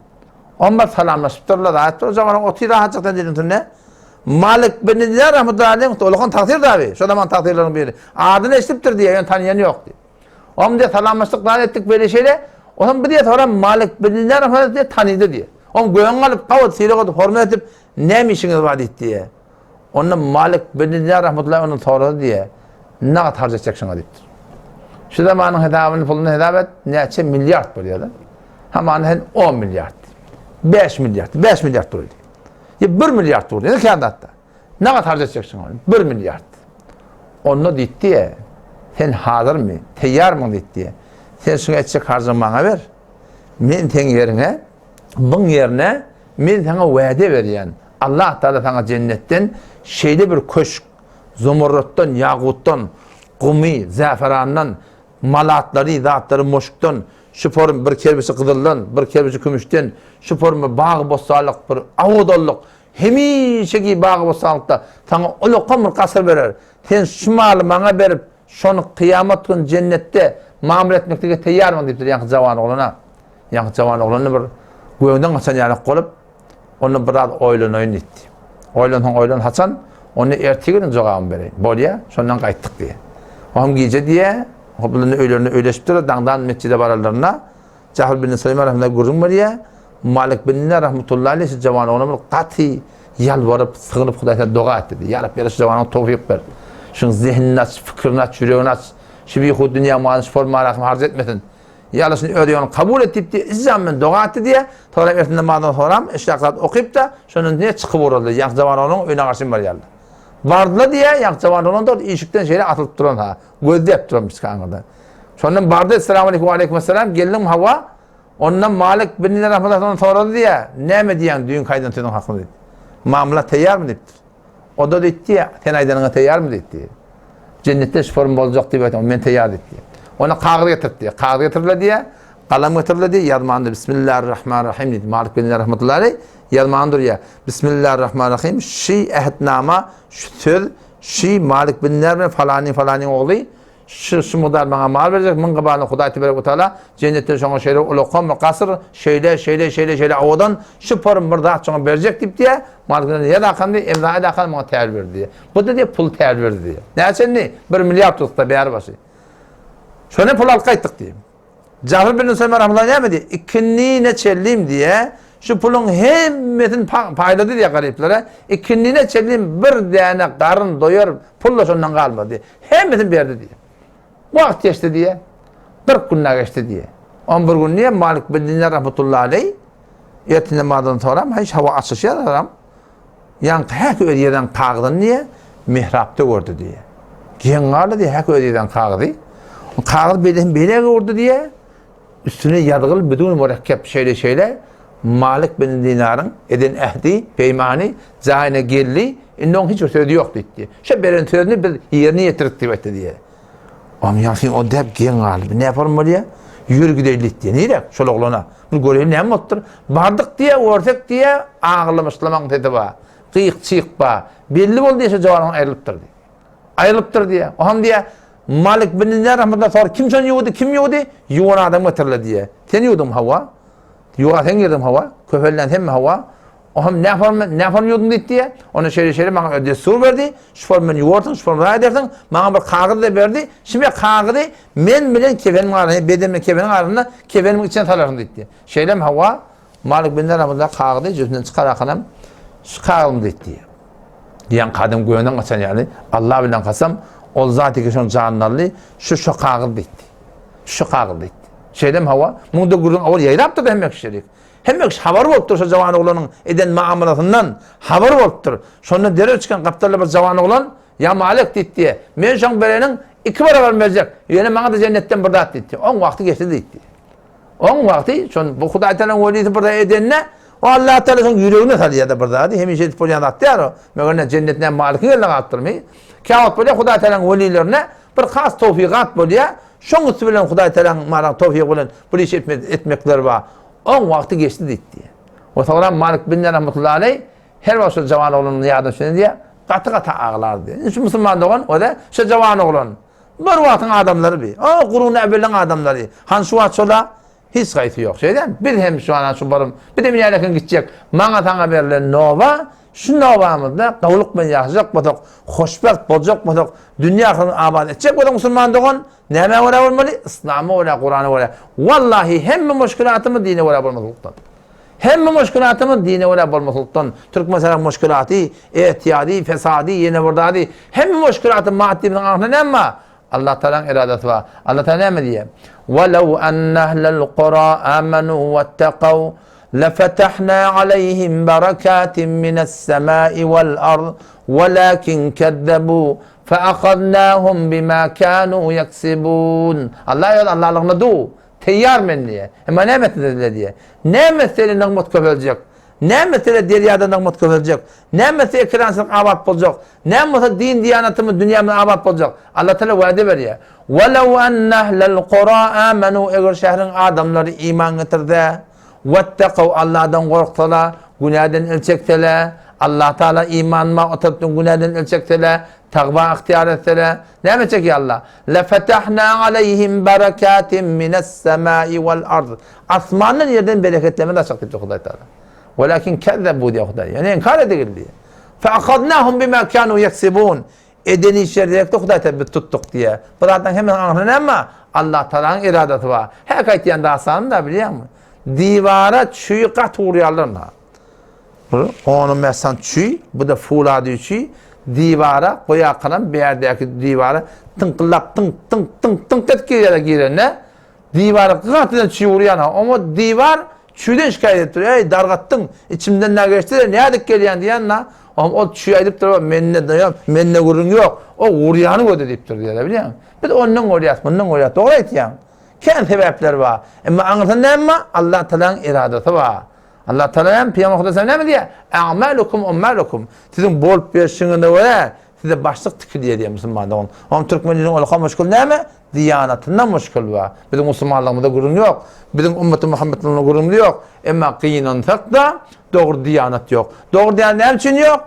Onlar salamlaşypdyrlar, aýtdylar, jawan oglan otyr rahatjykdan diýdim sünne. Malik bin Dinar rahmetullahi aleyh ulakan tagsyr dabi, şo zaman tagsyrlaryň biri. Adyny eşidipdir diýýär, ýöne tanýany ýok diýip. Oňam diýýär, salamlaşdyk, zat etdik, beýle şeýle. Oňam bir diýýär, soram Malik bin Dinar rahmetullahi diýýär, tanydy diýýär. Oň göwün alyp, gawy sylag edip, hormat edip, näme işiňiz bar diýip diýýär. Onda Malik bin Dinar rahmetullahi ondan sorady diýýär. Nagt harç etjek şoňa diýipdir. Şu zamanyň hesabyny puluny hesap et, näçe milliard bolýar-da. Hamany sen 10 milliard. 5 milliard, 5 milliard durdy. Ýa 1 milliard durdy, ýa kän zatda. Nagt harç etjek şoňa 1 milliard. Onda diýdi, sen hazyrmy, teýýarmyň diýdi. Sen şuňa etjek harjyňy maňa ber. Men seň ýeriňe, buň ýerine men saňa wade berýän. Allah Taala saňa jennetden şeýle bir köşk, zumurrutdan, ýagutdan, gumy, zäferandan, malatlary, zatlary muşkdan, şu form bir kerbiçi gyzyldan, bir kerbiçi kümüşden, şu form bir bag-bossanlyk, bir awadanlyk. Hemişeki bagy-bossanlykda saňa ulakan bir gasyr berer. Sen şu maly maňa berip, şony kyýamat güni jennetde mamla etmeklige teýýarmyň diýipdir ýaňky jawan oglana. Ýaňky jawan oglan-da bir göwünden gaçan ýalak bolup, Onda biraz oýlanaýyn diýdi. Oýlansaň oýlan haçan, onda ertir geliň jogabymy bereýin. Bolýa, şondan gaýtdyk diýýär. Oňam gije diýýär, bular öýlerinde öýleşipdirler, daňdan metjide baranlarynda Jafar bin Süleýman rahmetullah gürrüň berýär. Malik bin Dinar rahmetullahi aleyh şu jawan oglana bir gaty ýalbaryp, sygynyp Hudaýa doga etdi diýýär. Ýa Rabbi, ýa şu jawanyň towfyk ber. Şuň zehnini aç, pikirini aç, ýüregini aç. Şu bihuda dünýä malyny şu forma rahym harç etmesin. Ýa Allah şuny öz ýoluna kabul et diýip diýip jan bilen doga etdi diýýär. Soňra ertir namazdan soňram eşrak zat okyp-da, şondan diýýär çykyp ugradylar. Ýaňky jawan oglanyň öýüne garşy barýarlar. Bardylar diýýär, ýaňky jawan oglan da işikden şeýle asylyp duran ha, gözläp duran biçki aňyrdan. Şondan bardy, Esselamu aleýkum, aleýkum esselam, geldiňmi hawa? Ondan Malik bin Dinar rahmetullah ondan sorady diýýär, näme diýýäň düýnki aýdan sözüň hakynda diýip. Mamla teýýarmy diýipdir. O-da diýdi, sen aýdanyňa teýýarmy diýdi. Jennetde şu form boljak diýip aýtdy, men teýýar diýdi. Ona kagyz getirtdi. Kagyz getirildi diýýär, galam getirildi diýýär, ýazmanda Bismillahirrahmanirrahim diýdi. Malik bin rahmetullahi aleýh ýazman durýar. Bismillahirrahmanirrahim şi ähtnama, şu söz, şi Malik bin Dinar bilen falany falanyň ogly Şu, şu mukdar maňa mal berjek, muň gybalyny Hudaý teberek we taala jennetde şoňa şeýle ulakan bir gasyr, şeýle, şeýle, şeýle, şeýle owadan, şu form bir zat şoňa berjek diýip diýýär. Malikden ýer akan diýip, emza ed akan muňa täwil berdi diýýär. Bu-da diýýär, pul täwil berdi diýýär. Näçe indi? Bir milliard tutsa bäri başy. Şonda pul alyp gaýtdyk diýýär. Jafar bin Nusaýma rahmetullah näme diýýär? Ikindine çellim diýýär. Şu puluň hemmesini paýlady diýýär garyplara. Ikindine çellim bir däne garyn doýar pul-da şondan galmady diýýär. Hemmesini berdi diýýär. Wagt geçdi diýýär. 40 gün geçdi diýýär. On bir gün diýýär Malik bin Dinar rahmetullah aleý ertir namazdan soňra hiç hawa açyşýar adam. Ýaňky häki öz ýerden kagyzyny diýýär, mihrapda gördi diýýär. Geň galdy diýýär, häki öz ýerden kagyzy. Kagyz beýle beýle urdy diýýär. Üstüne ýazgyl büdün mürekkep şeýle-şeýle Malik bin Dinaryň eden ähdi, peýmany jaýyna geldi, indi oň hiç bir sözi ýok diýdi. Şo beren sözüni biz ýerine ýetirdik diýip aýtdy diýýär. Oň ýaňky o däp geň galdy. Ne form bolýar? Ýör gideýli diýdi. Nirä? Şol oglana. Bir göreýin näme bolupdyr? Bardyk diýýär, görsek diýýär, aglamyşlamaň sesi bar. Gyk-çyk bar. Belli boldy diýýär, şo jowanyň aýrylypdyr diýýär. Aýrylypdyr diýýär. Oňam diýýär, Malik bin Dinar rahmetullah sorar, kim şony ýuwdy, kim ýuwdy? Ýuwan adam getirildi diýýär. Sen ýuwduňmy hawa? Ýuwa sen girdiň hawa? Köpelden senmi hawa? Oňam ne form, ne form ýuwduň diýdi diýýär. Onda şeýle şeýle maňa dessur berdi. Şu form bilen ýuwarsyň, şu form raý edersiň. Maňa bir kagyz-da berdi. Şime kagyzy men bilen kefeniň arasynda, beden bilen kefeniň arasynda kefenimiň içine salarsyň diýdi. Şeýlem hawa? Malik bin Dinar rahmetullah kagyzy jübüsinden çykarakanam şu kagyzmy diýdi. Diýen kadym göwünden gaçan ýaly, Allah bilen kasam, ol zat eke şoň janyny aldy, şu şo kagyz diýdi. Şu kagyz diýdi. Şeýlem hawa, muňda gürrüň owal ýaýrapdyr hemme kişilik. Hemme kişi habar bolupdyr şo jawan oglanyň eden muamalasyndan habar bolupdyr. Şonda derrew çykan gapdalda bir jawan oglan, Ýa Malik diýdi, men şoň bereniň iki barabar berjek, ýöne maňa-da jennetden bir zat diýdi. Oň wagty geçdi diýdi. Oň wagty, şon bu Hudaý Tagalaň welisi bir zat edende, o Allah Tagala şoň ýüregine salýar-da bir zady, hemişe edip bolýan zat däl o. Meger ne jennet näme Malikiň eline galypdyrmy? Käwagt bolýar Hudaý Tagalaň welilerine bir has towfigat bolýar, şoň üsti bilen Hudaý Tagalaň malan towfygy bilen bir iş etmekleri bar. Oň wagty geçdi diýdi. O soňra Malik bin Rahmetullahi aleý her wagt şol jawan oglanyň ýadyna düşende diýýär, gaty-gaty aglardy. Indi şu musulman dogan, o-da şo jawan oglan. Bir wagtyň adamlary bi. O gurun äbeliň adamlary. Han şu wagt şola hiç gaýsy ýok. Şeýdem biz hem şu ana şu barym. Biz hem ýälekin gitjek. Maňa saňa berlen nowa, şu nowamyzda gowluk bilen ýaşajak bolsak, hoşbagt boljak bolsak, dünýä ahyryny abat etjek bolsak musulman dogan, nämä görä bolmaly? Yslama görä, Kurana görä. Wallahi hemme muşkilatymyz dine görä bolmaslykdan. Hemme muşkilatymyz dine görä bolmaslykdan. Türkmenistanyň muşkilaty, ehtiyady, fesady, ýene bir zady, hemme muşkilaty maddymyzyň aňyrsynda näme bar? Allah Tagalaň eradasy bar. Allah Tagala näme diýýär? Walaw anna ahlal qura amanu wattaqaw lafetahna alayhim barakatin minas samai wal ard walakin kezzebu fa ahaznahum bima kanu yaksibun. Allah öz Allahlygyna du. Teýýar men diýýär. Emma näme etdiler diýýär. Näme etseli nygmat köpeljek. Näme etsele derýada nygmat köpeljek. Näme etse ekerançylyk abat boljak. Näme bolsa din-diýanatymyz, dünýämiz abat boljak. Allah Taala wada berýär. Walaw anna ahlal kura amanu eger şäheriň adamlary iman getirse, wettakaw Allahdan gorksalar, günäden el çekseler, Allah Taala imanma o tarapdan günäden el çeksele, tagwa ygtyýar etsele, näme etjek ýa Allah? Lefetahna aleyhim berekatin mines semai wal ard. Asmandan ýerden bereketlerimizi açjak diýipdir Hudaý Taala. Welakin kezzebu diýýär Hudaý. Ýöne inkar edildi. Fe ahadnahum bima kanu yeksibun. Eden işleri gerekdi Hudaý Taala biz tutduk diýýär. Bu zatlaryň hemmesiniň aňyrsynda näme bar? Allah Taalanyň eradasy bar. Häk aýtýan dastanym da bilýäňmi? Diwara çüý gaty urýarlar na. Bu on-on sany çüý, bu-da fulady çüý diwara goýarkalam bärdäki diwara tyňkyllap tyňk tyňk tyňk tyňk edip girýärler girende Diwara gatydan çüý urýan-a, oňa diwar çüýden şikaýat edip dur, Eý, dargatdyň, içimden nä geçdi-de, nädip gelýäň diýen-de, oňa ol çüý aýdyp dur, Mende ýok, mende gürrüň ýok, o urýany göze diýip dur diýýär-de, bilýäňmi? Biz ondan görýäs, mundan görýäs, dogry aýtýaň. Kän sebäpler bar. Emma aňyrsynda näme bar? Allatagalaň eradasy bar. Allatagala näme, Pygamber Hudaý näme diýýär? A'malukum ummalukum. Siziň bolup berşiňize görä, Size başlyk tikilýär diýýär musulman dogan. Oňa türkmen diliniň ulka muşkul näme? Diýanatynda muşkul bar. Biziň musulmanlygymyzda gürrüň ýok. Biziň ümmeti Muhammetligimizde gürrüň ýok. Emma gynansak-da, dogry diýanat ýok. Dogry diýanat näme üçin ýok?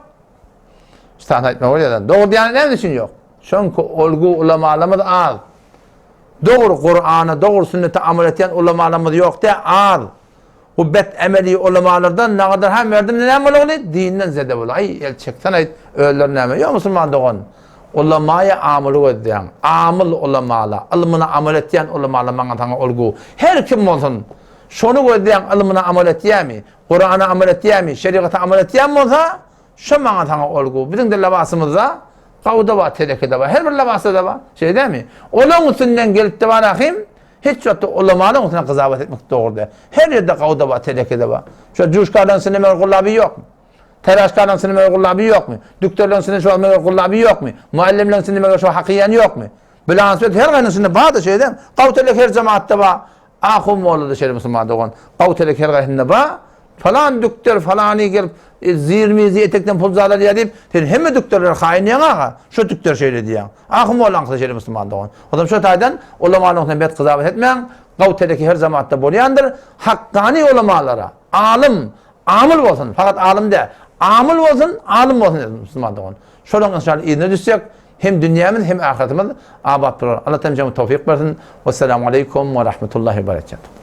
Ştan aýtmak bolýar. Dogry diýanat näme üçin ýok? Çünki olgu ulamalarymyz az. Dogry Kur'ana, dogry sünnete amal etýän ulamalarymyz ýok dä, az. Bu bet emeli ulamalardan nagadar hem berdim näme bolagly? Dinden zede bol. Aý, el çeksen aýt, özleri näme? Ýok musulman dogan. Ulamaýa amyly gözleýäň. Amyl ulamala, ylmyna amal etýän ulamala maňa saňa olgu. Her kim bolsun. Şony gözleýäň, ylmyna amal etýämi? Kurana amal etýämi? Şerigata amal etýän bolsa, şo maňa saňa olgu. Biziň de labasymyzda gawda bar, telekede bar. Her bir labasda bar. Şeýle dämi? Olaň üstünden gelip de bar ahim, Hiç wagtda ulamalaryň üstüne gyzabat etmek dogry däl. Her ýerde gawda bar, teleke-de bar. Şo juşkalaryň içinde meger gullaby ýokmy? Teraşkalaryň içinde meger gullaby ýokmy? Dükderleriň içinde şo meger gullaby ýokmy? Muallimleriň içinde meger şo haky iýen ýokmy? Bilansbet her gaýnyň içinde bar-da şeýle. Gaw telek her jemaatda bar. Ahun molla-da şeýle musulman dogan. Gaw telek her gaýsynda bar. Falan dükder falany gelip zir-mizi etekden pul zat alýar diýip, sen hemme dükderleri haýyn diýýäň aga. Şo dükder şeýle diýýäň. Ahun mollaňky-da şeýle musulman dogan. Ozam şo taýdan ulamalaryň üstüne bet gyzabat etmäň. Gaw teleki her jamatda bolýandyr. Hakkany ulamalara, alym, amyl bolsun, fakat alym däl, amyl bolsun, alym bolsun musulman dogan. Şolaryň inşallah yzyna düşsek, hem dünýämiz hem ahyretimiz abat bolar. Allah hemmämize towfyk bersin. Wessalamu aleýkum we rahmetullahi we berekatuh.